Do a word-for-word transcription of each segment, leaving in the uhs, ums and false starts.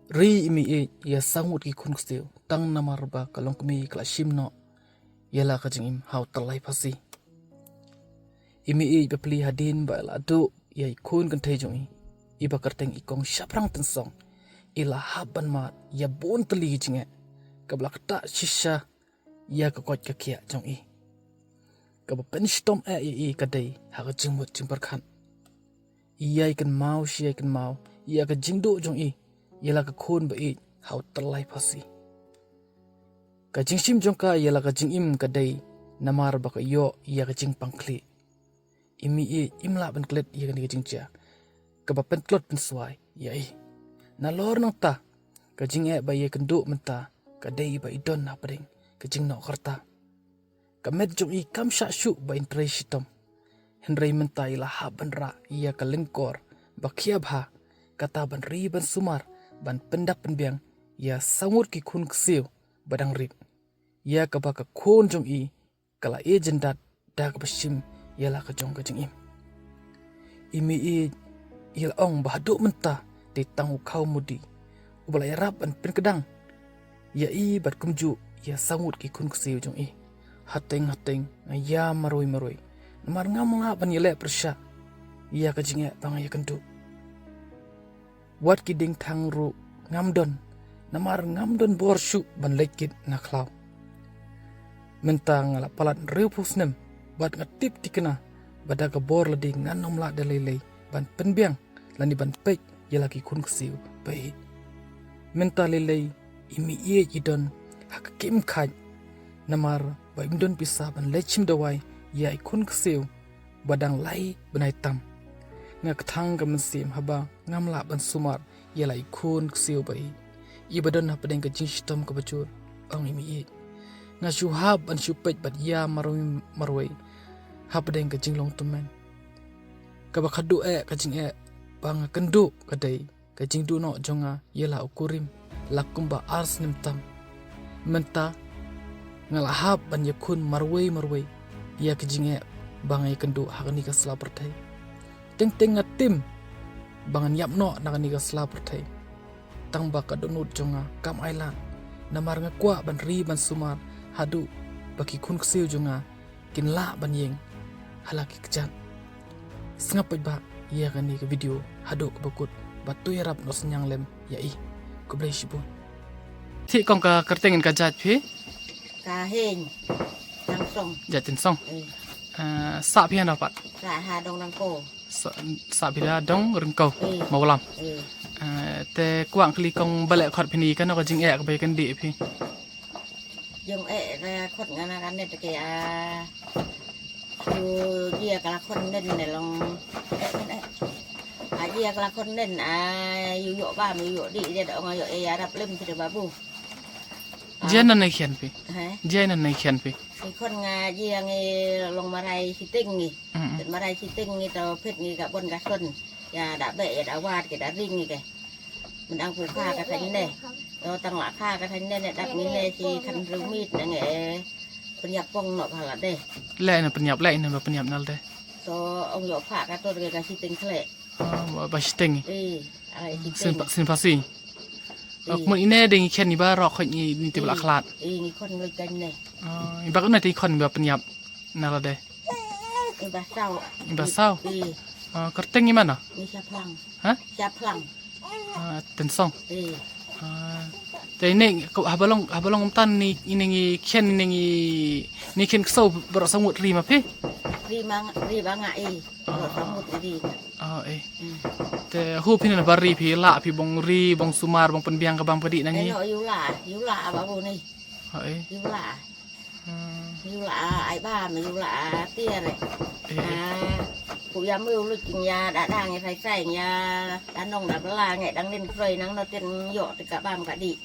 Ri i mei ïeit ïa saw ngut ki khun ksiew tang namar ba ka longkmie ka la shim noh ïa la ka jingim ha u tyllai phasi. I mei ïeit ba plie hadien ba la duh ïa i khun kynthei jong i, i ba kyrteng i kong Shaphrang Tynsong, i la hap ban mad ïa bun tylli ki jingeh kaba la ktah shisha ïa ka koit ka khiah jong i. Kaba pynshitom eh ïa i ka dei ha ka jingmut jingpyrkhat. I ïai kynmaw shi ïai kynmaw ïa ka jingduh jong i ïa la ka khun ba ïeit ha u tyllai phasi. Ka jingshim jong ka ïa la ka jingim ka dei namar ba ka ïoh ïa ka jingpang khlieh. I mei ïeit im lah ban klet ïa kane ka jingjia kaba pyntlot pynswai ïa i. Nalor nangta, ka jingeh ba i ïakynduh mynta ka dei ba i don hapdeng ka jingnoh karta. Ka met jong i kam shah shuh ba in trei shitom. Hynrei mynta i la hap ban rah ïa ka lyngkor ba khia bha, kata ban ri ban sumar, ban pyndap pynbiang ïa saw ngut ki khun ksiew ba dang rit. Ïa kaba ka khun jong i ka la ïeit jyndat da kaba shim ïa la ka jong ka jingim. I mei ïeit i la ong ba haduh mynta dei tang u khaw mudi uba la ïarap ban pynkdang ïa i bad kumjuh ïa saw ngut ki khun ksiew jong i. Hateng hateng nga ïa marwei marwei namar ngam lah ban ïaleh pyrshah ïa ka jingeh ba nga ïakynduh. Wat ki diengthang ruh ngam don namar ngam don bor shuh ban leit kit na khlaw. Mynta nga la palat hynriewphew snem bad nga tip thikna ba da ka bor lade ngan ym lah da lei lei ban pynbiang lane ban peit ïa la ki khun ksiew ba ïeit. Mynta lei lei i mei ïeit i don ha ka kim khaid namar ba im don pisa ban leit shim dawai ïa i khun ksiew ba dang lai bnai tam. Nga kthang ka mynsiem haba ngam lah ban sumar ïa la i khun ksiew ba ïeit, i ba don hapdeng ka jingshitom kaba jur, ong i mei ïeit. Nga shu hap ban shu peit bad ïa marwei marwei hapdeng ka jinglong tymmen. Kaba khadduh eh ka jingeh ba nga kynduh ka dei ka jingduh noh jong nga ïa la u kurim la kumba ar snem tam. Mynta nga la hap ban ïakhun marwei marwei ïa ka jingeh ba nga ïakynduh ha kane ka sla pyrthei. Teng teng nga tim ba ngan ïap noh na kane ka sla pyrthei. Tang ba ka dohnud jong nga kam ailad namar nga kwah ban ri ban sumar haduh ba ki khun ksiew jong nga kin lah ban ïeng ha la ki kjat. Sngap paidbah ïa kane ka video haduh kaba kut bad to ïarap noh synñiang lem ïa i. Khublei shibun. Thik kong, ka kyrteng ne ka jait phi? Ka Heng Tynsong. Jait Tynsong. Eh. Eh, sah phi hano pat? Sah ha Dong Ryngkew. Sah, sah phi ha Dong Ryngkew. Eh. Mawlam. Eh. Eh, te kwah kylli kong balei khot phi ne, kano ka jingeh kaba ïakynduh phi? Jong eh, eh, khot nga na ka net ke, ah, yu jia ka la khot nen ne long, eh, nen, eh. Ah, jia ka la khot nen, ah, yu ïoh bam, yu ïoh dih, jia da ong ïoh, eh, ïarap lem ki da babu. Ah. Jia nan ne khian phi? He? Jia nan ne khian phi? Ki khot nga jia ngi long Marai Shiteng ngi. Mm, mm. Marai Shiteng ngi to phet ngi ka bon ka son. Ïa da beh, ïa da wad, ki da ring ngi ke. Myndang phew kha ka thaiñ ne. To tang la kha ka thaiñ ne, ne dap ngi ne shi khathynriew miet ne ngi, eh, pynïap pong noh ka lade. Leh ne pynïap, leh ne ba pynïap na lade. To ong ïoh phah ka tur ka Shiteng khleh. Oh, ba, ba Shiteng. Eh, ai Shiteng. Sien Pha-, Sien Phasi. Eh. Oh, kumne ine dei ngi khian iba rok khoit ngi, ngi tip la khlad. Eh, ngi khot ngi leit kan ne. Oh, iba kumne te ngi khot iba pynïap na lade. Iba saw. Iba saw? Eh. Oh, kyrteng i mano? Ngi Shaphrang. Ha? Shaphrang. Ah, Tynsong. Eh. Ah, te ine, ko, haba long, haba long kumta ne, ine ngi khian, ine ngi, ne khian ksew baroh saw ngut ri ma phi? Ri ma nga, ri ba nga i. Baroh saw ngut ri. Ah, eh. Hmm. Te ho phi ne ba ri phi lah phi bong ri, bong sumar, bong pynbiang ka bam ka dih na ngi? Eh, no, yu lah, yu lah ba bu ni. Ah, eh. Yu lah. Hmm. Yu la ai ba me yu la tiar. Eh. Ah, ku ya me ulu king ya da dang ya sai sai ya da nong da bla nge dang nin kroi nang no tin yo te ka bam ka di.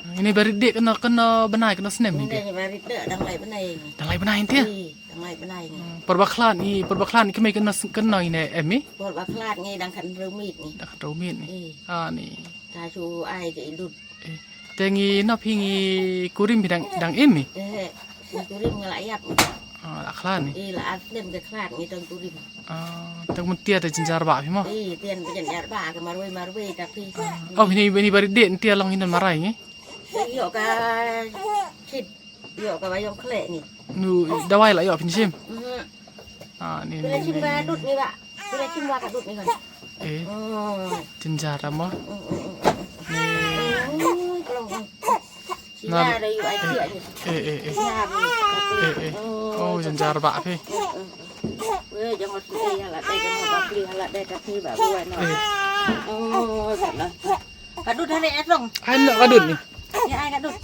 Ini barit dek kena, kena benai, kena snem ni. Ini barit dek dang lai benai. Dang lai benai nti ya? Ih, dang lai benai ni. Hmm. Perbaklan ni, perbaklan ni kemai kena s-, kena ini em ni? Perbaklan ni dang kan rumit ni. Dang kan rumit ni. Ih. Ah, ni. Ta su ai ke idut. Eh, te ngi nop hi ngi kurim hi dang, dang im hi? Eh, ngi kurim nga la ïap. Ah, la khlad ni. Eh, la ar snem ka khlad ngi tang kurim. Ah, tang mun tia ta jynjar ba phi mo. Eh, tian ka jynjar ba ka marwei marwei ta phi. Oh, ni ni barit de tia long hinan marai ngi. Yo ka chit, yo ka ba yong khle ni. Nu dawai la yo phin shim. Mhm. Ah, ni Phi ni. la shim ba dut ni ba. Phi la shim ba ka dut ni kan. Eh, Oh. jynjar mo. Mm, mm, mm, mm. Ni. Oh, tolong, mm. Sila da yu ai tiak ni. Eh, eh, eh. Sila ni. Eh, eh. Oh, jynjar ba phi. Mm, mm, mm. Weh, jong ot ni ya la dei jong ba phi la dei ka phi ba buai no. Eh. Oh, sana. Ka dut hane esong. Ai no ka dut ni. Ya ai ka dut.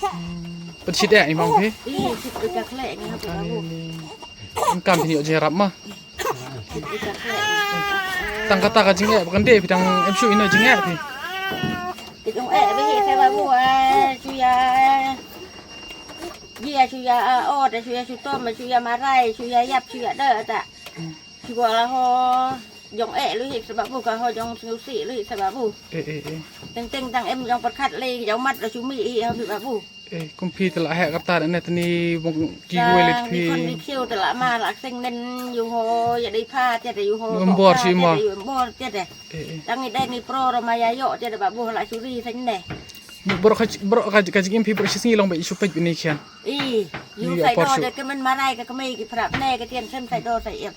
Pynshit eh imam phi. Ih, shit ka khle ni ha phi Ani babu. ni. Kam phi ni jynjar ma. Shit ka khle. Tang kata ka jingeh ba kan dei phi tang em shu ino jingeh phi. Ki jong eh ba hi sa babu, eh, shu ya. Ji ya shu ya, ah, oh, da shu ya shu tom, shu ya marai, shu ya yap, shu ya da ta. Shu ko la ho jong eh lu hi sa babu ka ho jong sngewsih lu hi sa babu. Eh, eh, eh. Teng teng tang em jong pyrkhat le jong mat la shu mi hi ha phi babu. Eh, kum phi te la heh kata ne tani bong ki Ka wei lit ni phi. kon ni khiu te la ma la seng nen yu ho ya dei pha te te yu ho Yu em to bor pha shi te ma. te yu em bor te te. Eh, eh. Tang i dei ngi pro ro ma ya yo te te babu la shu ri seng ne. Bro ka bro ka ka jingim phi bro shi sngi long ba i shu pej bini khian. I yu Ni sai apor do shu. de kemen marai ka kemei ki prap ne ka tian sem sai do sai ep.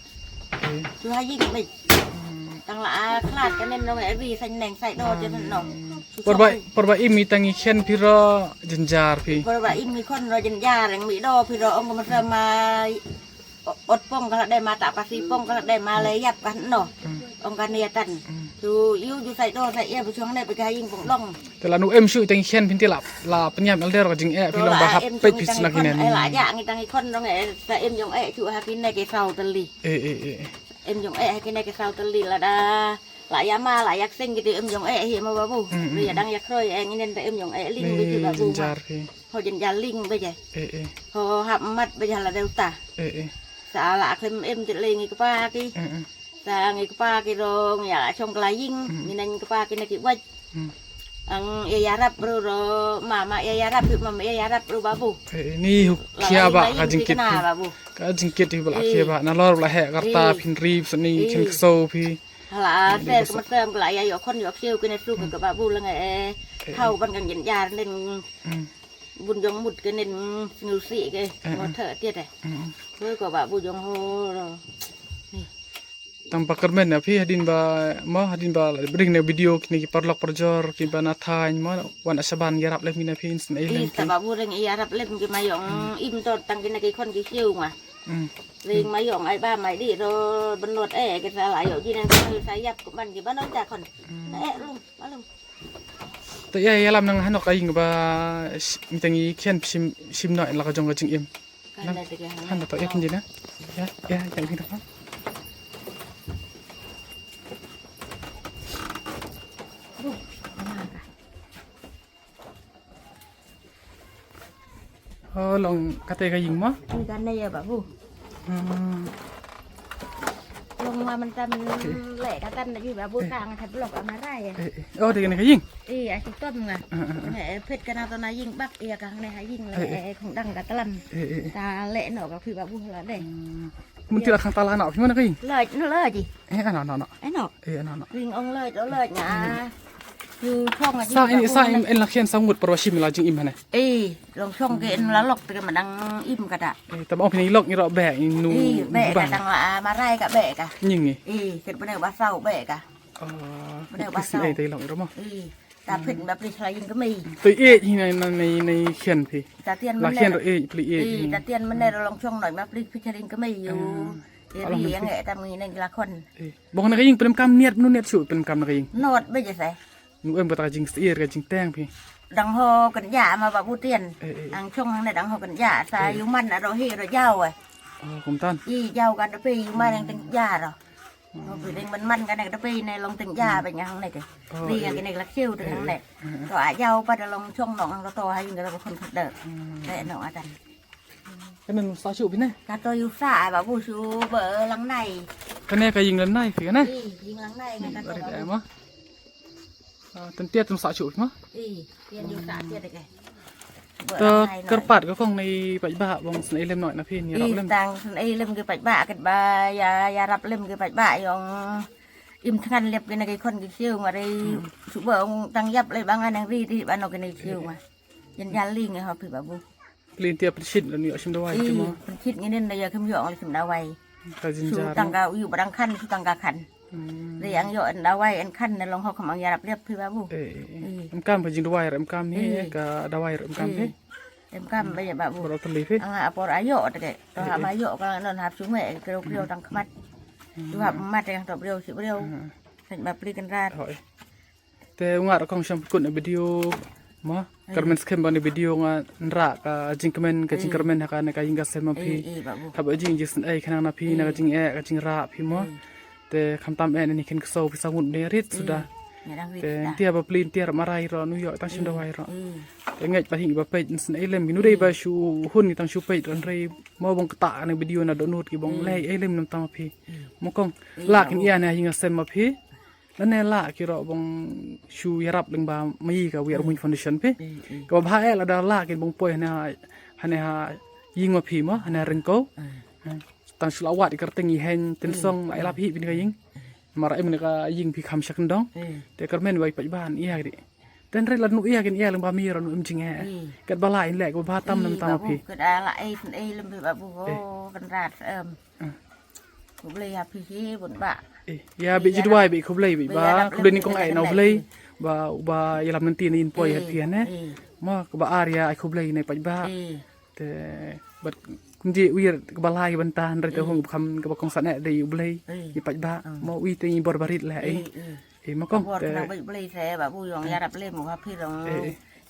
Eh. Shu ha ying mei. Tang la a khlad ka nen nong e ri sai neng sai do je nen nong. Shu Por ba song. por ba im i tang i khian phi ro jynjar phi. Por ba im i khon ro jynjar eng mi do phi ro ong ka ma sa ma ot pong ka la dei ma ta pasi pong ka la dei ma le yap ka no. Ong ka ne tan. Shu yu ju sai do sai ep shu hang ne phi ka ha ying pong dong. Te la nu em shu i tang i khian phi te la la pynïap elder ka jingeh phi To long la ba hap em pej jong phi i tang i snak khon, inen. eh, la ja ngi tang i khon dong eh, ta em jong eh shu ha phi ne ke sau tali. Eh, eh, eh. Em jong eh ha ki ne ke sau tali la da. La ya ma la yak sing ki te em jong eh hi ma babu. Mm, mm, Ri ya mm. dang yak roi eh nginen ta em jong eh ling Ni bi ki babu ma. jynjar phi. Ho jynjar ling ba je. Eh, eh. Ho hap mat ba je la deu ta. Eh, eh. Sa la klem em te ling ki pa ki. Eh, eh. Sa ngi kpa ki rong ya la shong kla ying, Mm. ngi nang kpa ki na ki waj. Mm. Ang ya yarap ru ro, ma ma ya yarap, ma ma ya yarap ru babu. Eh, ni hu La khia la ba ying ka ying ki jingkit kena phi. babu. Ka jingkit hi ba la Eh. khia ba. Na lor ba la heh karta Eh. phin rip sani Eh. khin kso phi. Hala Ni ser ba ka sa- masam ka la ya yo khon yo khiu ki na su ka babu la ngai eh. Eh. Khau ban kan jin jar nen Mm. bun jong mut ke nen sngewsih ke. Eh, Mo eh. the tiat eh. Mm. Ko ko babu jong ho ro. Ni. Tang ba kyrmen na phi hadin ba mo hadin ba bring na video kine ki parlok parjor ki ba na thain mo wan asaban yarap lem kine phi instant Ih, ilem ki. Sa babu reng i arap lem ki mayong im to tang kine ki khon ki siu ma. Hmm. Ring mayong ai ba mai di ro benot eh ki sa la yo jinen ki sa yap ku man ki ba non ta khon. Na eh lum, malum. Ta ya ya lam nang hanok ai ba mitang i khian sim sim no la ka jong ka jingim. Kan Nang, da tege hang. Hana to ya kin jina. Ya, ya, ya kin ha. Oh, long kata ka ying mo? Ni kan ya babu. Hmm. Long ma man tam le ka tan na ji babu tang ka blok amara ya. Eh, eh. Oh, de ka ying. Eh, a shi tom nga. Ah, ah, ah. Nga, eh, phet kana to na ying bak, iya ka hangne ha ying le, Eh, eh. eh, khong dang ka tlam. Eh, eh, eh. Ta le no ka phi babu la de. Hmm. Mun ti la khang ta la no, phi mana ka ying? Loj, no loj ji. Eh, ano, ano, ano. Eh, no. Eh, ano, ano. Ring ong loj, o loj nga. Yu chong a Sa jing ini, ka sa ong im, na. in la khian sa ngut por wa shim la jing im hane. Eh, long chong ke in la lok te ka madang im ka da. Eh, tam ong phi ni lok ni ro be, inu Eh, be ka bang. dang la, ah, marai ka be ka. Nying eh. Eh, ket bene ba sau be ka. Oh, Bene ba pis sau. ni ai te long ro mo. Eh. Ta phet ba plis la ying kemei. Te eh hi nai nai nai khian phi. Ta tian La mener. khian ro eh pli eh. Eh, hi. ta tian mener long chong noi ma plis phi charing kemei yu. Ah. Eh, Alang ri men yang phi. eh tam ngi neng la khon. Eh. Bong na ka ying pynam kam niat nu niat shu pynam kam na ka ying. Not ba je sai. Nu em ba ta ka jing stier ka jing teng phi. Dang ho kan ja ma babu tian. Eh, eh. Ang chong ne dang ho kan ja sa Eh. yu man ro hi ro jau eh. Oh, kum tan. I jau kan da pe yu man yang teng ja ro. Mo phi ding man man ka ne ka pei ne long ting ja ba nyang ne ke. Oh, Ri eh. ka ne lak siu te Eh, ne. eh, eh. To a jau pa da long chong nong ka to ha ying ka to khon khot de. Hmm. Te no atan. Ka ne sa shu phi ne? Ka to yu sa ba bu shu ba lang nai. Ka ne ka ying lang nai phi ka ne? Ri ying lang nai ka to Bari ba de bu. mo. Ah, ten tiat ten sa shu phi mo? Ri tian yu sa tiat de ke. To kyrpad ka kong, ngi paidbah ba ngin sngewlem noh na phi, ngi ïarap lem. Tang sngewlem ki paidbah, katba ïa, ïarap lem ki paidbah ïong im thngan lep ki na ki khon ki siew, nga rei suba ong tang ïap lei ba nga nang ri ri ba no ki na siew ma. Jan jan ling ha phi babu. Pynlynti pynshit lem ïoh shim dawai. Ih, pynshit ngin da ïa kim ïoh ngi shim dawai. Ka jin jar. Tang ka ïu ba dang khan, su tang ka khan. Ri ang ïoh en dawai en khan ne long hok kam ang ïarap lep phi babu. Em kam ka jing dawai, em kam hi ka dawai, em kam hi. Em kam ba ïa babu. Bro teli phi. Ang apor ayo te ke. To ha ma ïoh ka non hap sunge krio krio tang khmat. Tu hap mat yang to brio si brio. Kan ba pli kan rat. Te u ngat kong sham kut na video mo. Kyrmen skhem ba na video nga nra ka jingkmen, ka jingkyrmen ha ka ne ka ïing ka sem ma phi. Haba jing jisn ei khnang na phi na ka jing eh ka jing ra phi mo. Te khamtam eh ni khin kso phi sa ngut ne rit suda. Te ntia ba plin tiar marai ro nu yo tang shim dawai ro. Te ngait ba hing ba peit sngewlem ki nu dei ba shu hun ki tang shu peit ran rei mo bong kata ne video na donut ki bong lei ei lem nam tam phi. Mo kong la kin ïa ne ïing sem ma phi. Lane la ki ro bong shu ïarap leng ba mai ka wi armuin foundation phi. Ka ba bha eh la da la kin bong poi hane hane ha ïing ma phi mo hane rengko. Tang shu la wat i kyrteng i hen tensong la ila phi bin ka ïing. Mara em ne ka ïing phi kham shak ndong. Te kyrmen wai paj ban ïa di. Ten re la nu ïa kin ïa leng ba mi ro nu em jing eh. Kat ba la in lek ba tam nam tam phi. Kat ala ei ei lem phi babu ho kan rat em. Khublei ha phi hi bun ba. Ïa bi jidwai bi khublei bi ba khublei ni kong ai na khublei. Ba ba ïalam nanti ni in poi ha phi ne. Ma ka ba ar ïa ai khublei ne paj ba. Te bat kumji uir ka ba lai ban ta hynrei te hung kham ka ba kong sane dei u blei. Ïa paj ba mo ui te i bor barit le ei. Ei ma kong te. Bor na bai blei se ba bu yong ïarap le mo ha phi rong.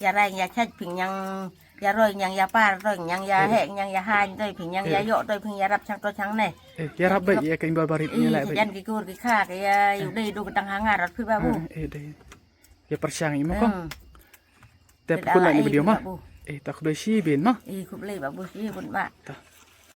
Ïa rai ïa chaj phi ñiang ïa roi ñiang ïa par roi ñiang ïa heh ñiang ïa hañ roi phi ñiang ïa ïoh roi phi ïa rap chang to chang ne. Ïa rap bai ïa ka imba barit ïa lai bai. Jan ki kur ki kha ka ïa yu dei du ka tang hangar rot phi babu. Ïa pyrshang i ma kong. Te pun lai ni video ma. Eh ta khublei shi bin ma. Eh khublei babu shi bun ba.